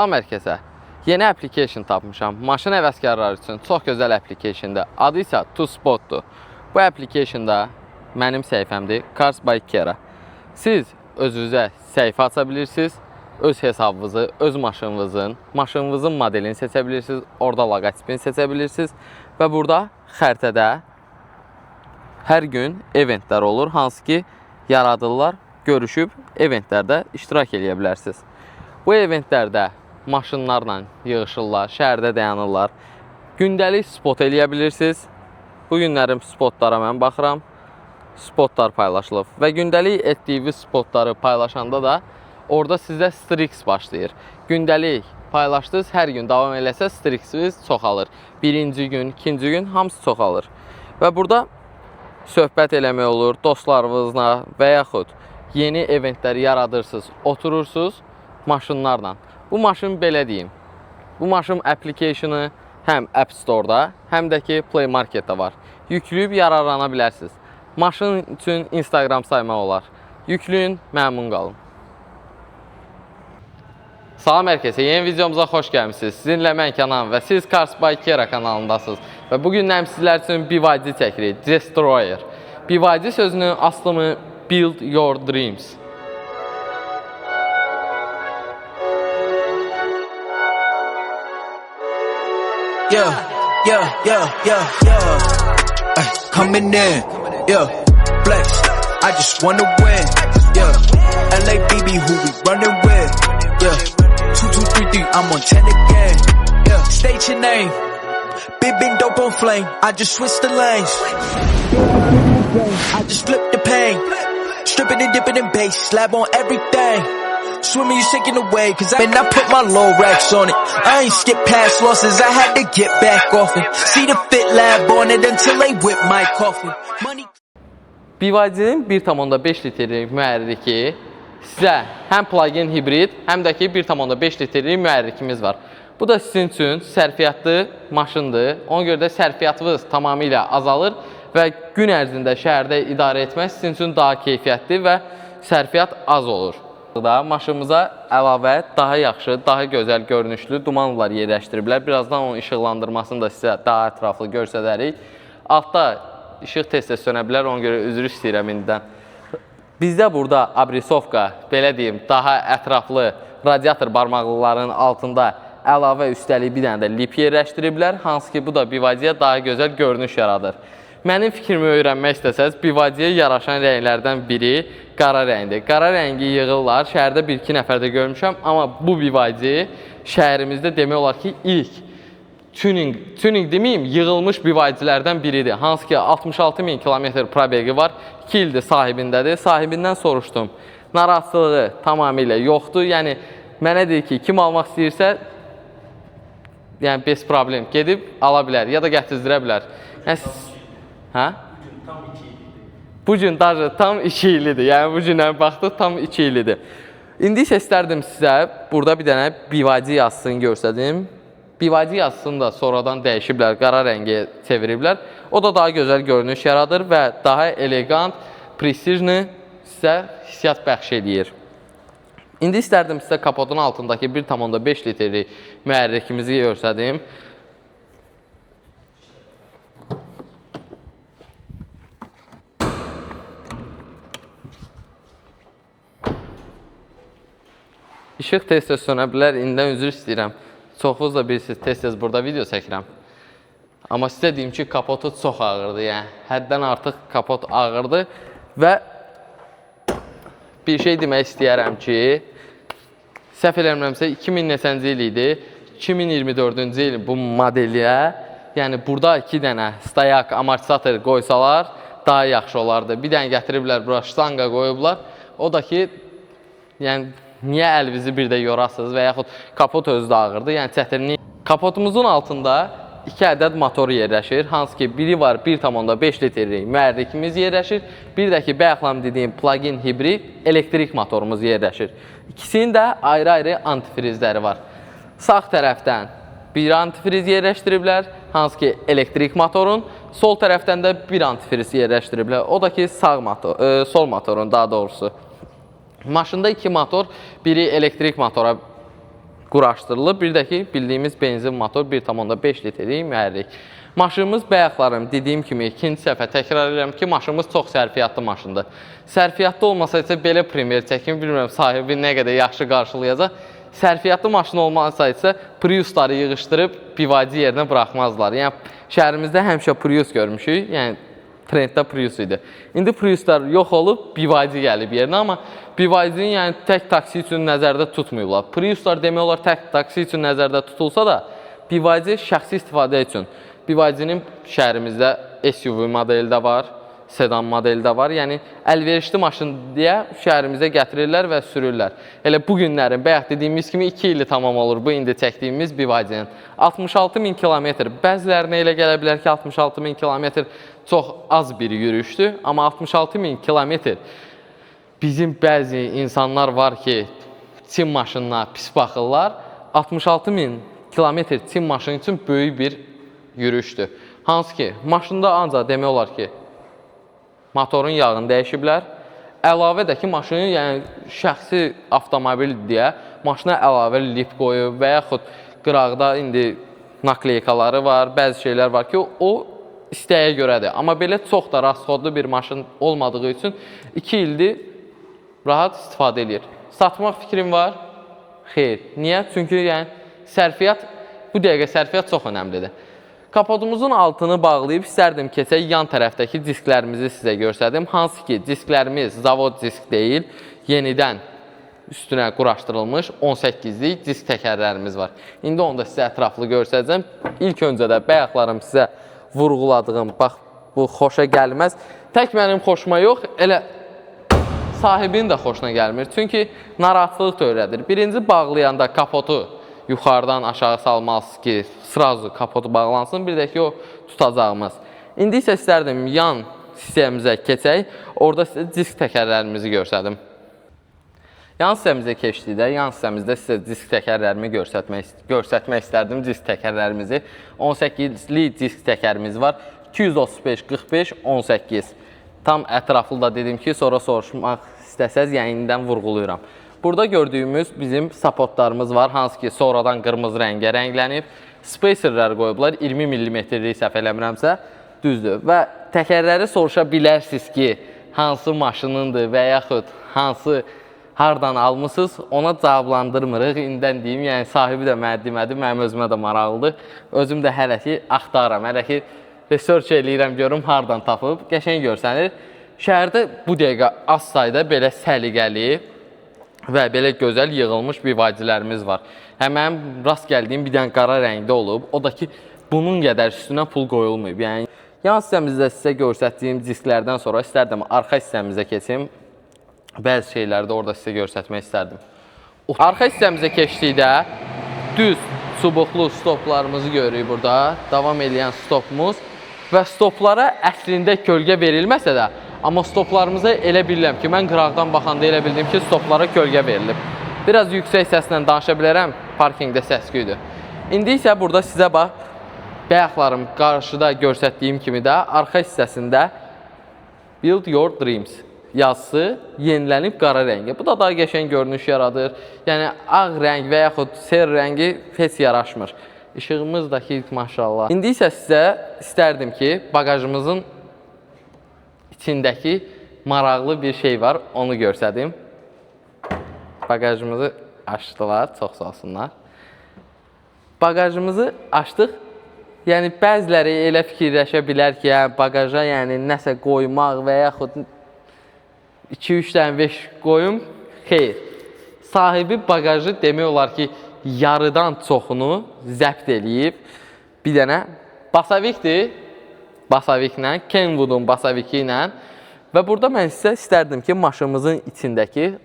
Salam hər kəsə. Yeni application tapmışam. Maşın həvəskarları üçün çox gözəl applicationdur. Adı isə TuSpot'dur. Bu applicationda mənim səhifəmdir, Cars by Kera. Siz özünüzə səhifə aça bilirsiniz. Öz hesabınızı, öz maşınınızın, maşınınızın modelini seçə bilirsiniz. Orada loqotipini seçə bilirsiniz və burada xəritədə hər gün eventlər olur, hansı ki yaradırlar, görüşüb eventlərdə iştirak eləyə bilərsiniz. Bu eventlərdə maşınlarla yığışırlar, şəhərdə dayanırlar. Gündəlik spot eləyə bilirsiniz. Bu günlərim spotlara mən baxıram. Spotlar paylaşılıb və gündəlik etdiyiniz spotları paylaşanda da orada sizdə streaks başlayır. Gündəlik paylaşdınız, hər gün davam eləsə streaksiniz çoxalır. Birinci gün, ikinci gün hamısı çoxalır. Və burada söhbət eləmək olur dostlarınızla və yaxud yeni eventlər yaradırsınız, oturursunuz maşınlarla. Bu maşın belə deyim. Bu maşın application-ı həm App Store-da, həm də ki Play Market-də var. Yükləyib yararlana bilərsiniz. Maşın üçün Instagram saymaq olar. Yükləyin, məmnun qalın. Salam hər kəsə, yeni videomuza xoş gəlmisiniz. Sizinlə mən Kənan və siz Cars by Kera kanalındasınız. Və bu gün həm sizlər üçün BYD çəkirik, Destroyer. BYD sözünün aslını Build Your Dreams. Yeah, yeah, yeah, yeah, yeah. Ay, coming in, yeah. Flex, I just wanna win, yeah. LABB, who we running with, yeah. 2, 2, 3, 3, I'm on 10 again, yeah. State your name, big been dope on flame. I just switched the lanes. I just flipped the pain, stripping and dipping in base, slab on everything. Swimming, you sinking away, cause I, and I put my low racks on it. I ain't skip past losses, I had to get back off it. See the fit lab on it until they whip my coffin. Money. BYD-nin 1,5 litrlik mühərriki sizə həm plug-in hibrid, həm də ki 1,5 litrlik mühərrikimiz var. Bu da sizin üçün sərfiyyatlı maşındır. Ona görə də sərfiyyatınız tamamilə azalır və gün ərzində şəhərdə idarə etmək sizin üçün daha keyfiyyətli və sərfiyyat az olur. Da maşınımıza əlavə daha yaxşı, daha gözəl görünüşlü dumanlar yerləşdiriblər. Birazdan onun işıqlandırmasını da sizə daha ətraflı göstərərik. Altda işıq tez-tez sönə bilər, ona görə üzr istəyirəm indidən. Bizdə burada abrisovka, belə deyim, daha ətraflı radiator barmaqlılarının altında əlavə üstəlik bir dənə də lip yerləşdiriblər, hansı ki bu da BYD-yə daha gözəl görünüş yaradır. Mənim fikrimi öyrənmək istəsəz, BYD-yə yaraşan rənglərdən biri qara rəngdir. Qara rəngi yığırlar, şəhərdə bir-iki nəfər də görmüşəm, amma bu BYD şəhərimizdə demək olar ki, ilk tuning deməyim, yığılmış BYD-lərdən biridir. Hansı ki 66 min kilometr probegi var, 2 ildir sahibindədir. Sahibindən soruşdum. Narahatlığı tamamilə yoxdur. Yəni mənə deyir ki, kim almaq istəyirsə, yəni bez problem gedib ala bilər ya da gətizdirə bilər. Yəni hə? Bu gün daha tam 2 illidir. Yəni bu günə baxdıq tam 2 illidir. İndi isə istərdim sizə burada bir dənə BYD yazısını göstərdim. BYD yazısını da sonradan dəyişiblər, qara rəngə çeviriblər. O da daha gözəl görünüş yaradır və daha elegant, prestijli sizə hissiyat bəxş eləyir. İndi istərdim sizə kapotun altındakı 1,5 litrlik mühərrikimizi göstərdim. İşıq tez-tez sönə bilər, indidən üzr istəyirəm. Çoxunuz da bilirsiniz, tez-tez burada video çəkirəm. Amma sizə deyim ki, kapotu çox ağırdır, yəni həddən artıq kapot ağırdır və bir şey demək istəyərəm ki, səhv eləmirəmsə 2000 neçənci il idi, 2024-cü il bu modelə, yəni burada 2 dənə stayak amortizator qoysalar daha yaxşı olardı. Bir dənə gətiriblər bura ştanga qoyublar. O da ki, yəni niyə əlinizi bir də yorasınız və yaxud kapot özü də ağırdır. Yəni çətinlik. Kapotumuzun altında 2 ədəd motor yerləşir. Hansı ki biri var 1,5 litrlik mühərrikimiz yerləşir. Bir də ki bayaqlam dediyim plug-in hibrid elektrik motorumuz yerləşir. İkisinin də ayrı-ayrı antifrizləri var. Sağ tərəfdən bir antifriz yerləşdiriblər, hansı ki elektrik motorun, sol tərəfdən də bir antifriz yerləşdiriblər. O da ki sağ motor, sol motorun daha doğrusu. Maşında iki motor, biri elektrik motora quraşdırılıb. Bir də ki, bildiyimiz benzin motor 1,5 litrlik mühərrik. Maşınımız bayaqlarım dediyim kimi ikinci səfər təkrar edirəm ki, maşınımız çox sərfiyyatlı maşındır. Sərfiyyatlı olmasa isə belə premyer çəkim, bilmirəm sahibi nə qədər yaxşı qarşılayacaq. Sərfiyyatlı maşın olmasa isə Priusları yığışdırıb BYD yerinə buraxmazlar. Yəni şəhərimizdə həmişə Prius görmüşük. Yəni trenddə Prius idi. İndi Priuslar yox olub, BYD gəlib yerinə, amma BYD-ni yəni tək taksi üçün nəzərdə tutmuyublar. Priuslar demək olar tək taksi üçün nəzərdə tutulsa da, BYD şəxsi istifadə üçün. BYD-nin şəhərimizdə SUV modeli də var, sedan modeli də var. Yəni əlverişli maşın deyə şəhərimizə gətirirlər və sürürlər. Elə bu günlərin bayaq dediyimiz kimi 2 ili tamam olur bu indi çəkdiyimiz BYD-nin. 66 min kilometr. Bəzilərinə elə gələ bilər ki, 66 min kilometr çox az bir yürüyüşdür, amma 66 min kilometr bizim bəzi insanlar var ki, Çin maşınına pis baxırlar. 66 min kilometr Çin maşını üçün böyük bir yürüyüşdür. Hansı ki, maşında ancaq demək olar ki, motorun yağını dəyişiblər. Əlavə də ki, maşını, yəni şəxsi avtomobil deyə maşına əlavə lip qoyub və yaxud qıraqda indi nakleykaları var, bəzi şeylər var ki, o istəyə görədir. Amma belə çox da rasxodlu bir maşın olmadığı üçün 2 ildir rahat istifadə eləyir. Satmaq fikrim var? Xeyr. Niyə? Çünki yəni sərfiyyat, bu dəqiqə sərfiyyat çox önəmlidir. Kapotumuzun altını bağlayıb istərdim keçək yan tərəfdəki disklərimizi sizə göstərdim. Hansı ki, disklərimiz zavod disk deyil, yenidən üstünə quraşdırılmış 18-lik disk təkərlərimiz var. İndi onu da sizə ətraflı göstərəcəm. İlk öncə də bayaqlarım sizə vurğuladığım, bax bu xoşa gəlməz. Tək mənim xoşuma yox, elə sahibinin də xoşuna gəlmir. Çünki narahatlıq törədir. Birinci bağlayanda kapotu yuxarıdan aşağı salmalısınız ki, srazu kapotu bağlansın. Bir də ki, o tutacağımız. İndi isə istərdim yan hissəmizə keçək. Orada sizə disk təkərlərimizi göstərdim. Yan hissəmizə keçdikdə, yan hissəmizdə sizə disk təkərlərimi göstərmək istərdim, disk təkərlərimizi. 18-lik disk təkərimiz var. 235 45 18. Tam ətraflı da dedim ki, sonra soruşmaq istəsəz, yəni indidən vurğuluyuram. Burada gördüyümüz bizim sapotlarımız var, hansı ki sonradan qırmızı rəngə rənglənib. Spacerlər qoyublar, 20 millimetrlik səhv eləmirəmsə, düzdür. Və təkərləri soruşa bilərsiniz ki, hansı maşınındır və yaxud hansı hardan almısınız, ona cavablandırmırıq. İndən deyim, yəni sahibi də mənə demədi, mənim özümə də maraqlıdır. Özüm də hələ ki axtarıram, hələ ki research eləyirəm, görüm hardan tapıb. Qəşəng görsənir. Şəhərdə bu dəqiqə az sayda belə səliqəli və belə gözəl yığılmış BYD-lərimiz var. Hə, mənim rast gəldiyim bir dənə qara rəngdə olub. O da ki, bunun qədər üstünə pul qoyulmayıb. Yəni yan hissəmizdə sizə göstərdiyim disklərdən sonra istərdim arxa hissəmizə keçim. Bəzi şeyləri də orada sizə göstərmək istərdim. Arxa hissəmizə keçdikdə düz çubuqlu stoplarımızı görürük burada. Davam eləyən stopumuz və stoplara əslində kölgə verilməsə də, amma stoplarımıza elə bilirəm ki, mən qıraqdan baxanda elə bildim ki, stoplara kölgə verilib. Biraz yüksək səslə danışa bilərəm, parkinqdə səs-küydür. İndi isə burada sizə bax, bayaqlarım qarşıda göstərdiyim kimi də arxa hissəsində Build Your Dreams yazısı yenilənib qara rəngə. Bu da daha qəşəng görünüş yaradır. Yəni ağ rəng və yaxud ser rəngi heç yaraşmır. İşığımız da ki, maşallah. İndi isə sizə istərdim ki, bagajımızın içindəki maraqlı bir şey var, onu göstərdim. Bagajımızı açdılar, çox sağ olsunlar. Bagajımızı açdıq. Yəni bəziləri elə fikirləşə bilər ki, yəni bagaja yəni nəsə qoymaq və yaxud 2-3 dənə veş qoyum. Xeyr. Sahibi bagajı demək olar ki, yarıdan çoxunu zəbt eləyib. Bir dənə Basavikdir. Basaviklə, Kenwood'un Basaviki ilə. Və burada mən sizə istərdim ki, maşınımızın içindəki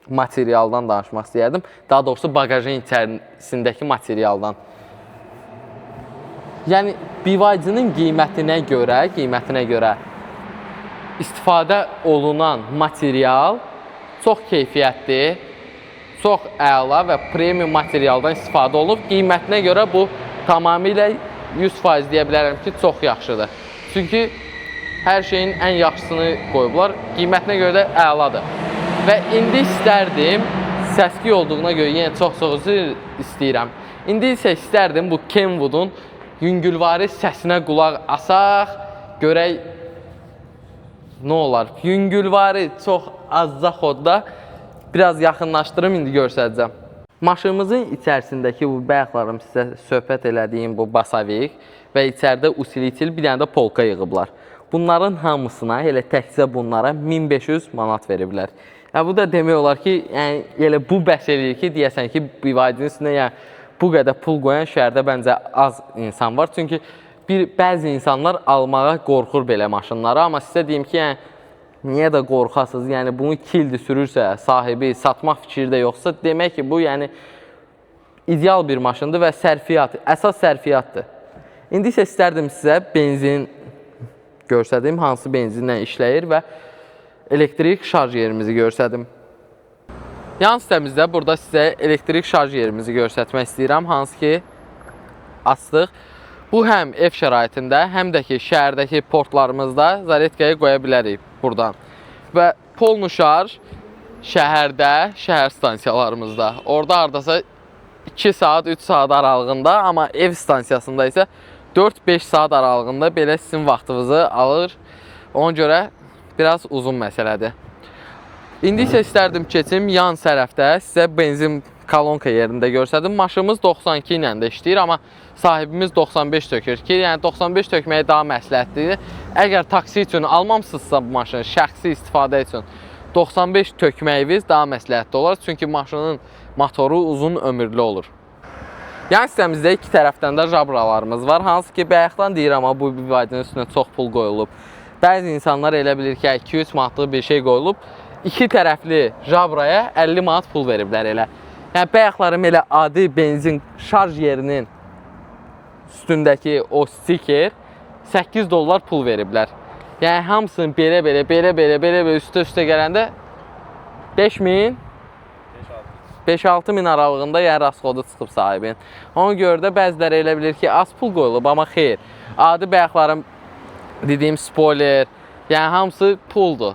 materialdan danışmaq istəyərdim. Daha doğrusu bagajın içərisindəki materialdan. Yəni BYD-nin qiymətinə görə istifadə olunan material çox keyfiyyətli, çox əla və premium materialdan istifadə olunub. Qiymətinə görə bu tamamilə 100% deyə bilərəm ki, çox yaxşıdır. Çünki hər şeyin ən yaxşısını qoyublar. Qiymətinə görə də əladır. Və indi istərdim Səs-küy olduğuna görə yenə çox-çox üzr istəyirəm. İndi isə istərdim bu Kenwood'un yüngülvari səsinə qulaq asaq, görək nə olar. Yüngülvari çox azca xodda biraz yaxınlaşdırım, indi göstərəcəm. Maşınımızın içərisindəki bu bayaqlarım sizə söhbət elədiyim bu basavik və içəridə usilitel bir dənə də polka yığıblar. Bunların hamısına, elə təkcə bunlara 1500 manat veriblər. Ya bu da demək olar ki, yəni elə bu bəs eləyir ki, deyəsən ki, BYD-nin üstünə yəni bu qədər pul qoyan şəhərdə bəncə az insan var. Çünki bəzi insanlar almağa qorxur belə maşınları, amma sizə deyim ki, yəni niyə də qorxasınız? Yəni bunu 2 ildir sürürsə, sahibi satmaq fikri də yoxsa, demək ki, bu yəni ideal bir maşındır və sərfiyyat, əsas sərfiyyatdır. İndi isə istərdim sizə benzin göstərim, hansı benzinlə işləyir və elektrik şarj yerimizi göstərdim. Yan hissəmizdə burada sizə elektrik şarj yerimizi göstərmək istəyirəm, hansı ki açdıq. Bu həm ev şəraitində, həm də ki şəhərdəki portlarımızda zaretkaya qoya bilərik buradan. Və polnu şarj şəhərdə, şəhər stansiyalarımızda. Orada hardasa 2 saat, 3 saat aralığında, amma ev stansiyasında isə 4-5 saat aralığında belə sizin vaxtınızı alır. Ona görə biraz uzun məsələdir. İndi isə istərdim keçim yan tərəfdə sizə benzin kolonka yerində göstərdim. Maşınımız 92 ilə də işləyir, amma sahibimiz 95 tökür ki, yəni 95 tökməyə daha məsləhətlidir. Əgər taksi üçün almamısınızsa bu maşını şəxsi istifadə üçün 95 tökməyiniz daha məsləhətli olar. Çünki maşının motoru uzun ömürlü olur. Yan hissəmizdə iki tərəfdən də jabralarımız var. Hansı ki, bayaqdan deyirəm, amma bu BYD-nin üstünə çox pul qoyulub. Bəzi insanlar elə bilir ki, 2-3 manatlıq bir şey qoyulub. İki tərəfli jabraya 50 manat pul veriblər elə. Yəni bayaqlarım elə adi benzin şarj yerinin üstündəki o stiker 8 dollar pul veriblər. Yəni hamısını belə belə üstə-üstə gələndə 5000 5-6 min aralığında yəni rasxodu çıxıb sahibin. Ona görə də bəziləri elə bilir ki, az pul qoyulub, amma xeyr. Adi bayaqlarım dediyim spoiler, yəni hamısı puldur.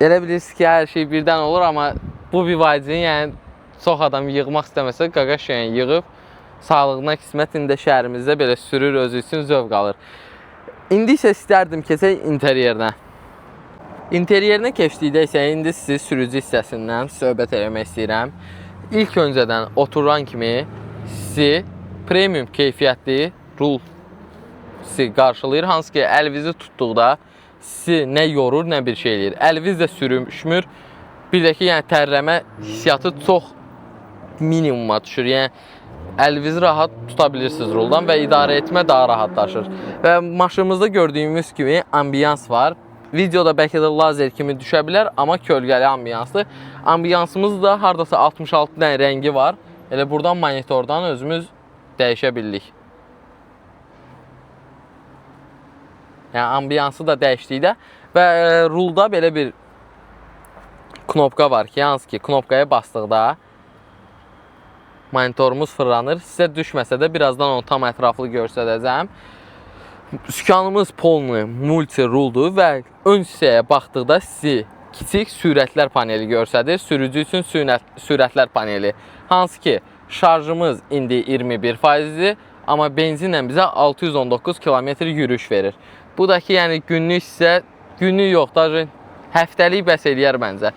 Elə bilirsiniz ki, hər şey birdən olur, amma bu BYD-ni yəni çox adam yığmaq istəməsə, qaqaş yəni yığıb sağlığına qismət indi şəhərimizdə belə sürür, özü üçün zövq alır. İndi isə istərdim keçək interyerinə. İnteryerinə keçdikdə isə indi sizi sürücü hissəsindən söhbət eləmək istəyirəm. İlk öncədən oturan kimi sizi premium keyfiyyətli rul sizi qarşılayır. Hansı ki, əlinizi tutduqda sizi nə yorur, nə bir şey eləyir. Əliniz də sürüşmür. Bir də ki, yəni tərləmə hissiyatı çox minimuma düşür. Yəni əlinizi rahat tuta bilirsiniz ruldan və idarə etmə daha rahatlaşır. Və maşınımızda gördüyümüz kimi ambiyans var. Videoda bəlkə də lazer kimi düşə bilər, amma kölgəli ambiyansdır. Ambiyansımız da hardasa 66 dənə rəngi var. Elə buradan monitordan özümüz dəyişə bilirik. Yəni ambiyansı da dəyişdikdə və rulda belə bir knopka var ki, hansı ki knopkaya basdıqda monitorumuz fırlanır. Sizə düşməsə də birazdan onu tam ətraflı göstərəcəm. Sükanımız polnu multi-ruldur və ön hissəyə baxdıqda sizi kiçik sürətlər paneli göstərir. Sürücü üçün sürətlər paneli. Hansı ki, şarjımız indi 21%-dir, amma benzinlə bizə 619 km yürüyüş verir. Bu da ki, yəni günlük sizə, günlük yox, daha həftəlik bəs eləyər məncə.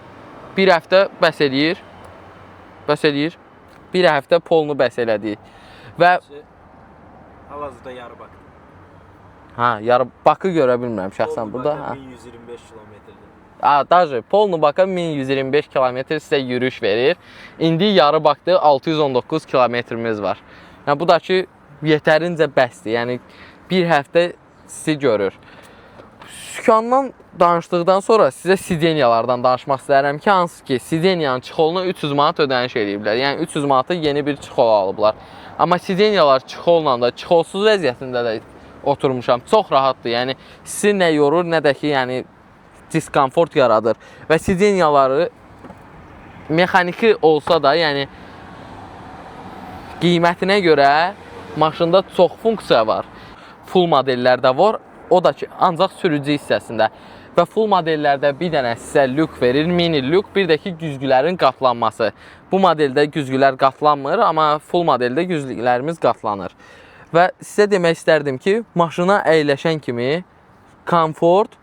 Bir həftə bəs eləyir. Bəs eləyir. Bir həftə polnu bəs elədik. Və Hal-hazırda yarı Bakı. Ha, yarı Bakı görə bilmirəm şəxsən burada. Ha. 1125 kilometrdir. Ha, daje polnu Baka 1125 kilometr sizə yürüyüş verir. İndi yarı Bakda 619 kilometrimiz var. Yəni bu da ki yetərincə bəsdir. Yəni bir həftə sizi görür. Sükandan danışdıqdan sonra sizə sidenyalardan danışmaq istərəm ki, hansı ki sidenyanın çıxoluna 300 manat ödəniş eləyiblər. Yəni 300 manata yeni bir çıxol alıblar. Amma sidenyalar çıxolla da, çıxolsuz vəziyyətində də oturmuşam. Çox rahatdır. Yəni sizi nə yorur, nə də ki, yəni diskomfort yaradır. Və sidenyaları mexaniki olsa da, yəni qiymətinə görə maşında çox funksiya var. Full modellərdə var. O da ki, ancaq sürücü hissəsində. Və full modellərdə bir dənə sizə lük verir, mini lük, bir də ki güzgülərin qatlanması. Bu modeldə güzgülər qatlanmır, amma full modeldə güzgülərimiz qatlanır. Və sizə demək istərdim ki, maşına əyləşən kimi komfort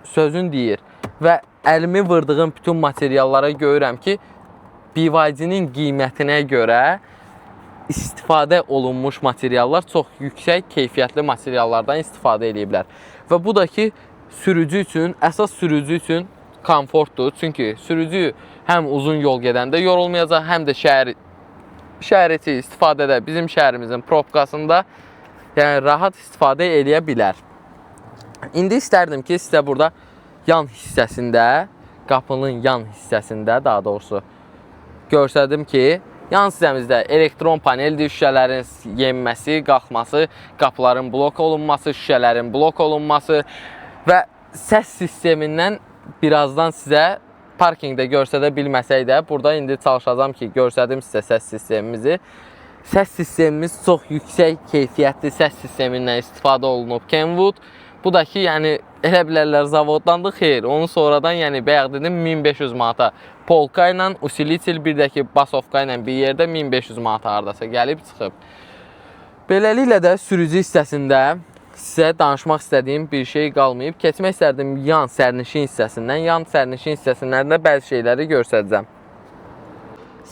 sözün deyir və əlimi vırdığım bütün materiallara görürəm ki, BYD-nin qiymətinə görə istifadə olunmuş materiallar çox yüksək keyfiyyətli materiallardan istifadə eləyiblər. Və bu da ki sürücü üçün, əsas sürücü üçün komfortdur. Çünki sürücü həm uzun yol gedəndə yorulmayacaq, həm də şəhər içi istifadədə bizim şəhərimizin probkasında, yəni rahat istifadə eləyə bilər. İndi istərdim ki, sizə burada yan hissəsində, qapının yan hissəsində daha doğrusu göstərdim ki, yan hissəmizdə elektron paneldir, şüşələrin yenməsi, qalxması, qapıların blok olunması, şüşələrin blok olunması və səs sistemindən birazdan sizə parkinqdə göstərə bilməsək də, burada indi çalışacağam ki, göstərdim sizə səs sistemimizi. Səs sistemimiz çox yüksək keyfiyyətli səs sistemindən istifadə olunub Kenwood. Bu da ki, yəni elə bilərlər zavoddandır. Xeyr, onu sonradan, yəni bayaq dedim 1500 manata polka ilə, usilitel, bir də ki basovka ilə bir yerdə 1500 manata hardasa gəlib çıxıb. Beləliklə də sürücü hissəsində sizə danışmaq istədiyim bir şey qalmayıb. Keçmək istərdim yan sərnişin hissəsindən. Yan sərnişin hissəsindən də bəzi şeyləri göstərəcəm.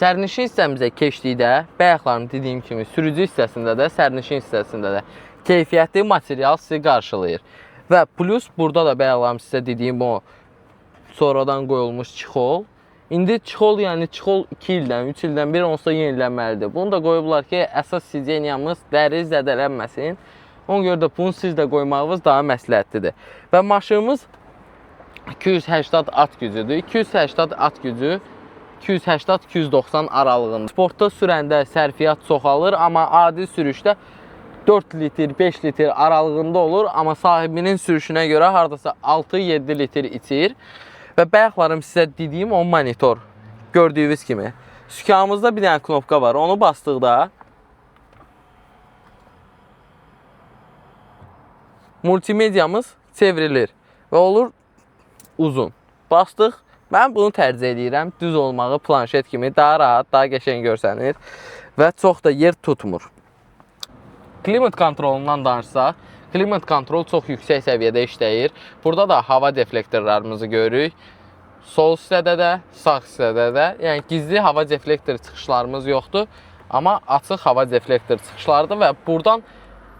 Sərnişin hissəmizə keçdikdə, bayaqlarım dediyim kimi sürücü hissəsində də, sərnişin hissəsində də keyfiyyətli material sizi qarşılayır. Və plus burada da bayaqlarım sizə dediyim o sonradan qoyulmuş çixol. İndi çixol, yəni çixol 2 ildən, 3 ildən bir onsuz da yenilənməlidir. Bunu da qoyublar ki, əsas sideniyamız dəri zədələnməsin. Ona görə də bunu siz də qoymağınız daha məsləhətlidir. Və maşınımız 280 at gücüdür. 280 at gücü 280-290 aralığında. Sportda sürəndə sərfiyyat çoxalır, amma adi sürüşdə 4 litr, 5 litr aralığında olur, amma sahibinin sürüşünə görə hardasa 6-7 litr içir. Və bayaqlarım sizə dediyim o monitor gördüyünüz kimi. Sükanımızda bir dənə knopka var. Onu basdıqda multimediamız çevrilir və olur uzun. Bastıq. Mən bunu tərcih edirəm. Düz olmağı planşet kimi daha rahat, daha qəşəng görsənir və çox da yer tutmur. Klimat kontrolundan danışsaq, klimat kontrol çox yüksək səviyyədə işləyir. Burada da hava deflektorlarımızı görürük. Sol hissədə də, sağ hissədə də, yəni gizli hava deflektor çıxışlarımız yoxdur, amma açıq hava deflektor çıxışlarıdır və buradan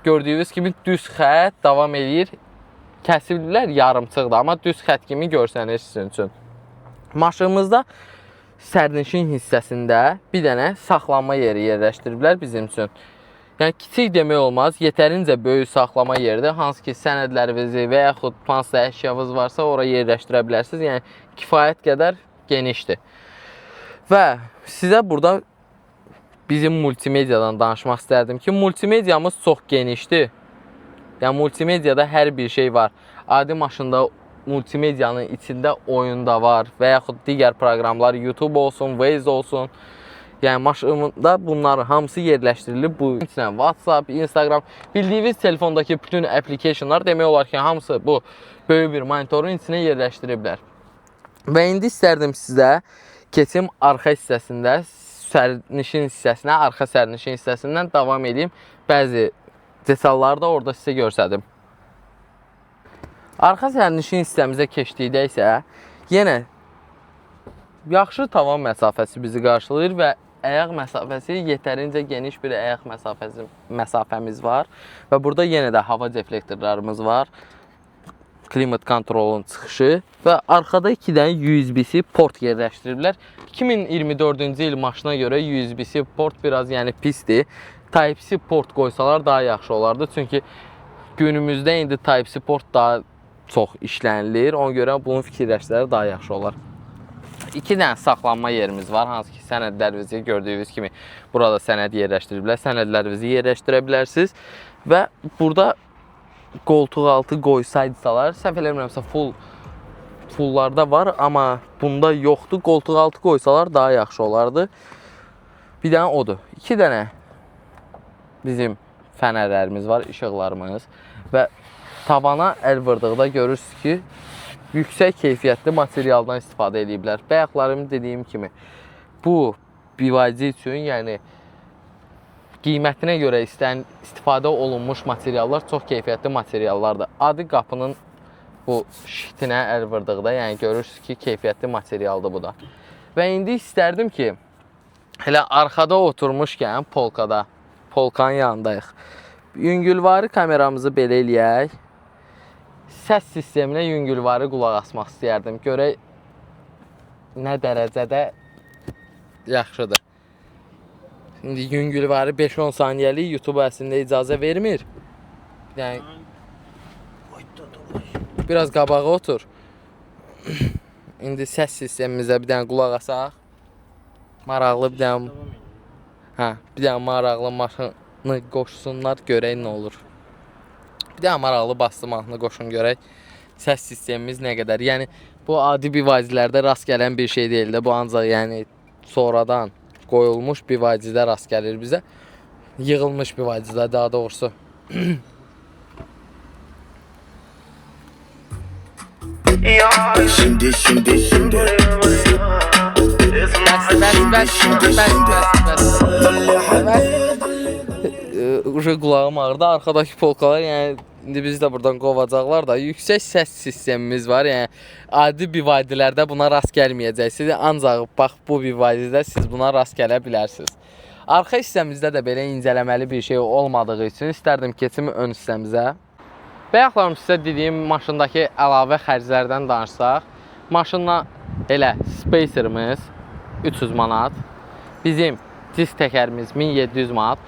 gördüyünüz kimi düz xətt davam eləyir. Kəsiblər yarımçıqdır, amma düz xətt kimi görsənir sizin üçün. Maşınımızda sərnişin hissəsində bir dənə saxlanma yeri yerləşdiriblər bizim üçün. Yəni kiçik demək olmaz, yetərincə böyük saxlama yeridir. Hansı ki sənədlərinizi və yaxud hansısa əşyanız varsa ora yerləşdirə bilərsiniz. Yəni kifayət qədər genişdir. Və sizə burada bizim multimediadan danışmaq istərdim ki, multimediamız çox genişdir. Yəni multimediada hər bir şey var. Adi maşında multimedianın içində oyun da var və yaxud digər proqramlar, YouTube olsun, Waze olsun. Yəni maşında bunların hamısı yerləşdirilib. Bu içinə WhatsApp, Instagram, bildiyiniz telefondakı bütün applicationlar demək olar ki, hamısı bu böyük bir monitorun içinə yerləşdiriblər. Və indi istərdim sizə keçim arxa hissəsində sərnişin hissəsinə, arxa sərnişin hissəsindən davam edeyim. Bəzi detalları da orada sizə göstərdim. Arxa sərnişin hissəmizə keçdikdə isə yenə yaxşı tavan məsafəsi bizi qarşılayır və ayaq məsafəsi yetərincə geniş bir ayaq məsafəmiz var və burada yenə də hava deflektorlarımız var. Klimat kontrolun çıxışı və arxada 2 dənə USB-C port yerləşdiriblər. 2024-cü il maşına görə USB-C port biraz yəni pisdir. Type-C port qoysalar daha yaxşı olardı. Çünki günümüzdə indi Type-C port daha çox işlənilir. Ona görə bunun fikirləşsələr daha yaxşı olar. 2 dənə saxlanma yerimiz var. Hansı ki sənədlərinizi gördüyünüz kimi burada sənəd yerləşdiriblər. Sənədlərinizi yerləşdirə bilərsiniz və burada qoltuq altı qoysaydısalar, səhv eləmirəmsə fulllarda var, amma bunda yoxdur. Qoltuq altı qoysalar daha yaxşı olardı. Bir dənə odur. 2 dənə bizim fənərlərimiz var, işıqlarımız və Tavana əl vurduqda görürsüz ki, yüksək keyfiyyətli materialdan istifadə ediblər. Bayaqlarım dediyim kimi, bu BYD üçün, yəni qiymətinə görə istifadə olunmuş materiallar çox keyfiyyətli materiallardır. Adi qapının bu şitinə əl vurduqda, yəni görürsüz ki, keyfiyyətli materialdır bu da. Və indi istərdim ki, elə arxada oturmuşkən polkada, polkanın yanındayıq. Yüngülvari kameramızı belə eləyək. Səs sisteminə yüngülvari qulaq asmaq istəyərdim. Görək nə dərəcədə yaxşıdır. İndi yüngülvari 5-10 saniyəlik YouTube əslində icazə vermir. Yəni biraz qabağa otur. İndi səs sistemimizə bir dənə qulaq asaq. Maraqlı bir dənə, hə, bir dənə maraqlı maşını qoşsunlar, görək nə olur. Bir dənə maraqlı bastı mahnı qoşun görək. Səs sistemimiz nə qədər. Yəni bu adi BYD-lərdə rast gələn bir şey deyil də. Bu ancaq yəni sonradan qoyulmuş BYD-də rast gəlir bizə. Yığılmış BYD-də daha doğrusu. Şimdi, şimdi, şimdi. Bəs, bəs, bəs, bəs, bəs, bəs. Uje qulağım ağrıdı. Arxadakı polkalar, yəni indi bizi də buradan qovacaqlar da. Yüksək səs sistemimiz var. Yəni adi BYD-lərdə buna rast gəlməyəcəksiniz. Ancaq bax bu BYD-də siz buna rast gələ bilərsiniz. Arxa hissəmizdə də belə incələməli bir şey olmadığı üçün istərdim keçim ön hissəmizə. Bayaqlarım sizə dediyim maşındakı əlavə xərclərdən danışsaq, maşınla elə spacerimiz 300 manat, bizim disk təkərimiz 1700 manat,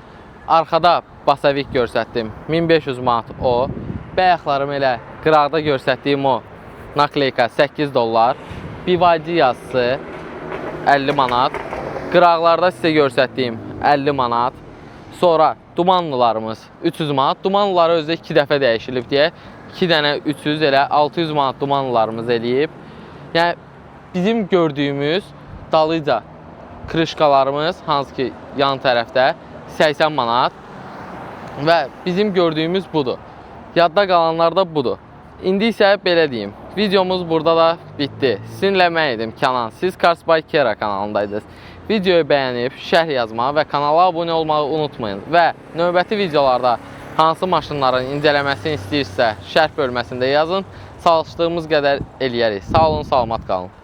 arxada basavik göstərdim 1500 manat o, bayaqlarım elə qıraqda göstərdiyim o nakleyka 8 dollar, BYD yazısı 50 manat, qıraqlarda sizə göstərdiyim 50 manat, sonra dumanlılarımız 300 manat. Dumanlıları özü 2 dəfə dəyişilib deyə 2 dənə 300 elə 600 manat dumanlılarımız eləyib. Yəni bizim gördüyümüz dalıca krışkalarımız hansı ki yan tərəfdə 80 manat və bizim gördüyümüz budur. Yadda qalanlar da budur. İndi isə belə deyim. Videomuz burada da bitdi. Sizinlə mən idim Kənan. Siz Cars by Kera kanalındaydınız. Videoyu bəyənib, şərh yazmağı və kanala abunə olmağı unutmayın. Və növbəti videolarda hansı maşınların incələməsini istəyirsə şərh bölməsində yazın. Çalışdığımız qədər eləyərik. Sağ olun, salamat qalın.